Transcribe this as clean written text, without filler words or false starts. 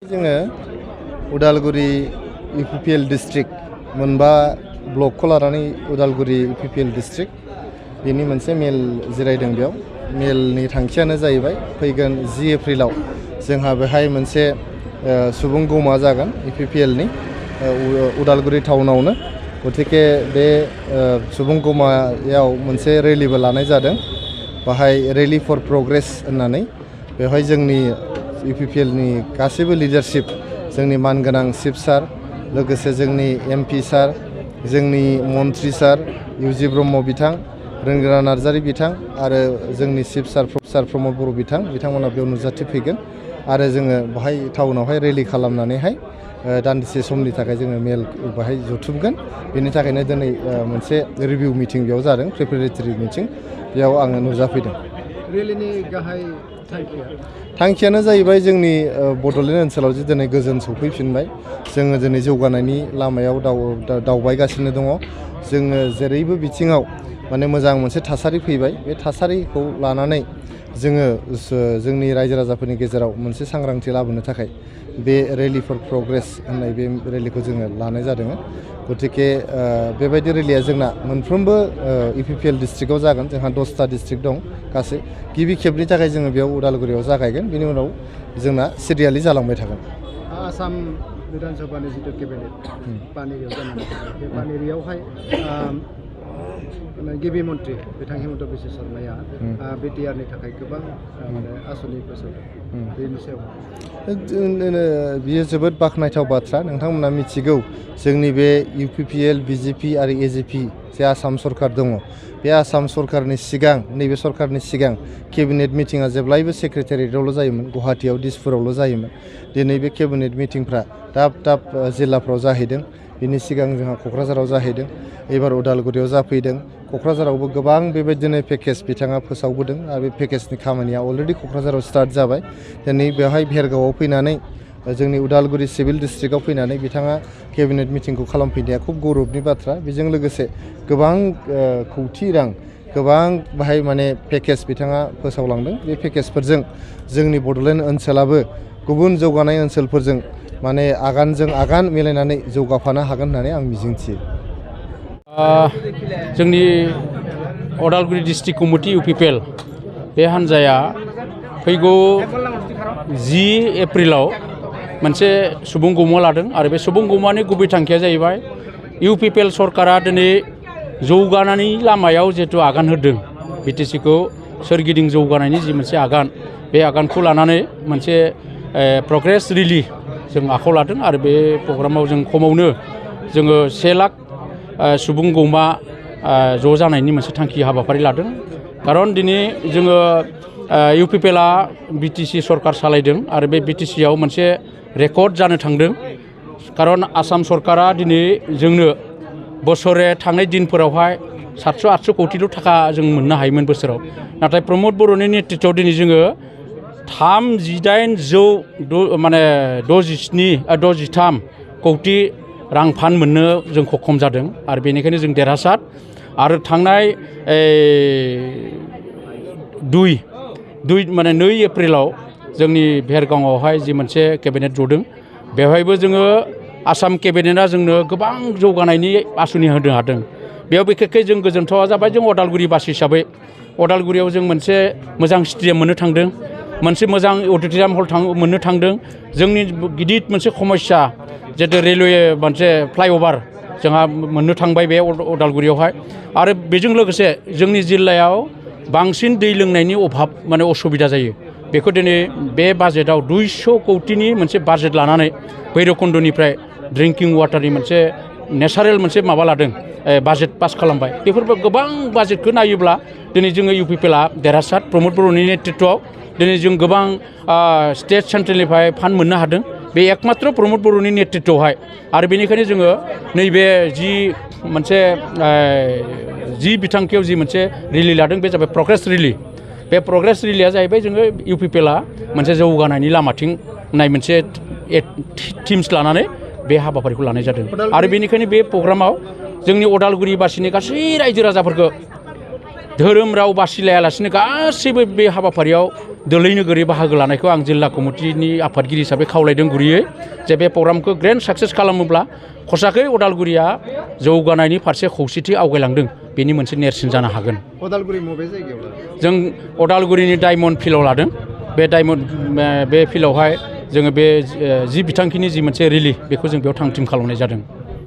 जोङो Udalguri UPPL district मोनबा ब्लकखौ लानानै उदालगुरि UPPL डिस्ट्रिक्ट बेनि मोनसे मेल जिरायदों। बेयाव मेलनि थांखियानो जाहैबाय फैगोन 10 एप्रिलाव जोंहा बेहाय मोनसे सुबुं गौमा जागोन UPPL नि उदालगुरि टाउनावनो। गतिके बे सुबुं गौमायाव मोनसे रेलिबो लानाय जादों। बाहाय रेली फर प्रग्रेस होननानै बेवहाय जोंनि UPPL नि गासैबो लिडारशिप, जोंनि मानगोनां चिफ सार, लोगोसे जोंनि MP सार, जोंनि मन्त्रि सार UG ब्रह्म बिथां, रोंगोरा नार्जारी बिथां आरो जोंनि चिफ सार प्रफेसर प्रमद बर' बिथांमोना बेयाव नुजाथिफैगोन आरो जोङो बाहाय टाउनावहाय रेली खालामनानैहाय दान्दिसे समनि थाखाय जोङो मेल बाहाय जथुमगोन। बेनि थाखायनो दिनै मोनसे रिभिउ मिटिं बेयाव जादों, प्रिपेरेटरि मिटिं, बेयाव आङो नुजाफैदों। रेलीनि गाहाय थांखियानो जाहैबाय जोंनि बड'लेण्ड ओनसोलाव जे दिनै गोजोन सफैफिनबाय, जोङो दिनै जौगानायनि लामायाव दावबायगासिनो दङ। जोङो जेरैबो बिथिङाव माने मोजां मोनसे थासारि फैबाय। बे थासारिखौ लानानै जोङो जोंनि रायजो राजाफोरनि गेजेराव मोनसे सांग्रांथि लाबोनो थाखाय बे रेली फर प्रग्रेस होननाय बे रेलीखौ जोङो लानाय जादों। गतिके बेबायदि रेलीया जोंना मोनफ्रोमबो UPPL डिस्ट्रिक्टआव जागोन। जोंहा 10टा डिस्ट्रिक्ट दं गासै। गिबि खेबनि थाखाय जोङो बेयाव उदालगुरियाव जागायगोन, बेनि उनाव जोंना सिरियालि जालांबाय थागोन। आसाम विधानसभानि जितु केबिनेट पानेरियाव जानानै बे पानेरियावहाय गिबि मन्त्रि बिथां हिमन्त बिश्व शर्माया BTR नि थाखाय गोबां आसनि फोसावदों। बेनि सायाव बियो जोबोद बाख्नायथाव बाथ्रा। नोंथांमोना मिथिगौ जोंनि बे UPPL BJP आरो AJP जे आसाम सरकार दङ, बे आसाम सरकारनि सिगां, नैबे सरकारनि सिगां केबिनेट मिटिङा जेब्लायबो सेक्रेटारियेटआवल' जायोमोन, गुवाहाटीयाव दिसपुरावल' जायोमोन। दिनै बे केबिनेट मिटिंफ्रा दाब दाब जिल्लाफ्राव जाहैदों। बिनि सिगां जोंहा क'क्राझाराव जाहैदों, एबार उदालगुरियाव जाफैदों। क'क्राझारावबो गोबां बेबायदिनो पेकेज बिथाङा फोसावबोदों आरो बे पेकेजनि खामानिया अलरेडि क'क्राझाराव स्टार्ट जाबाय। दिनै बेवहाय भेरगावआव फैनानै जोंनि उदालगुरि सिभिल डिस्ट्रिक्टआव फैनानै बिथाङा केबिनेट मिटिंखौ खालामफैनाया खुब गौरबनि बाथ्रा। बेजों लोगोसे गोबां कौटि रां, गोबां बाहाय माने पेकेज बिथाङा फोसावलांदों। बे पेकेजफोरजों जोंनि बड'लेण्ड ओनसोलाबो गुबुन जौगानाय ओनसोलफोरजों माने आगानजों आगान मिलायनानै जौगाफानो हागोन होननानै आं मिजिंथियो। जोंनि उदालगुरि डिस्ट्रिक्ट कमिटि UPPL बे हान्जाया फैगौ 10 एप्रिलाव मोनसे सुबुं गौमा लादों आरो बे सुबुं गौमानि गुबै थांखिया जाहैबाय UPPL सरकारा दिनै जौगानायनि लामायाव जिहेतु आगान होदों, BTC खौ सोरगिदिं जौगानायनि जि मोनसे आगान, बे आगानखौ लानानै मोनसे प्रग्रेस रेली जों आखायाव लादों आरो बे प्रग्रामाव जों खमावनो जोङो 1 लाख सुबुं गौमा ज' जानायनि मोनसे थांखि हाबाफारि लादों। खारन दिनै जोङो UPPL आ BTC सरकार सालायदों आरो बे BTC आव मोनसे रेकर्ड जानो थांदों। खारन आसाम सरकारा दिनै जोंनो बोसोरे थांनाय दिनफोरावहाय 700-800 कौटिल' थाखा जों मोननो हायोमोन बोसोराव। नाथाय प्रमद बर'नि नेतृत्वआव दिनै जोङो 63 कौटि रां फान्ड मोननो जों खम जादों आरो बेनिखायनो जों देरहासार। आरो थांनाय 2 एप्रिलाव जोंनि भेरगावआवहाय जि मोनसे केबिनेट जदों, बेवहायबो जोङो आसाम केबिनेटआ जोंनो गोबां जौगानायनि आसनि होनो हादों। बेयाव बिखेखै जों गोजोनथावा जाबाय, जों उदालगुरि बासि हिसाबै उदालगुरियाव जों मोनसे मोजां स्टेडियाम मोननो थांदों, मोनसे मोजां अडिट'रियाम हल मोननो थांदों। जोंनि गिदिर मोनसे समस्या जिहेतु रेलवे मोनसे फ्लाइअभार जोंहा मोननो थांबाय बे उदालगुरियावहाय। आरो बेजों लोगोसे जोंनि जिल्लायाव बांसिन दै लोंनायनि अभाब माने असुबिदा जायो। बेखौ दिनै बे बाजेटआव 200 कौटिनि मोनसे बाजेट लानानै भैरबकुन्दनिफ्राय ड्रिंकिं वाटारनि मोनसे नेचारेल मोनसे माबा लादों, बाजेट पास खालामबाय। बेफोरबो गोबां बाजेटखौ नायोब्ला दिनै जोङो UPPL आ देरहासार। प्रमद बर'नि नेतृत्वआव दिनै जों गोबां स्टेट सेन्ट्रेलनिफ्राय फान्ड मोननो हादों, बे एकमात्र प्रमद बर'नि नेतृत्वआवहाय। आरो बेनिखायनो जोङो नैबे जि मोनसे बिथांखियाव जि मोनसे रेली लादों, बे जाबाय प्रग्रेस रेली। बे प्रग्रेस रेलीया जाहैबाय जोङो UPPL आ मोनसे जौगानायनि लामाथिं होननाय मोनसे थिम्स लानानै बे हाबाफारिखौ लानाय जादों। आरो बेनिखायनो बे प्रग्रामाव जोंनि उदालगुरिबासिनि गासै रायजो राजाफोरखौ धोरोम राव बासिलायालासिनो गासैबो बे हाबाफारियाव दोलै नोगोरै बाहागो लानायखौ आं जिल्ला कमिटिनि आफादगिरि हिसाबै खावलायदों गुरैयै जे बे प्रग्रामखौ ग्रेन्ड साक्सेस खालामोब्ला खसाखै उदालगुरिया जौगानायनि फारसे खौसेथि आवगायलांदों बेनि मोनसे नेरसोन जानो हागोन। उदालगुरि बबे जायगायाव लादों? जों उदालगुरिनि डायमन्ड फिल्डआव लादों। बे फिल्डआवहाय जोङो बे जि बिथांखिनि जि मोनसे रिलि बेखौ जों बेयाव थाम थिम खालामनाय जादों।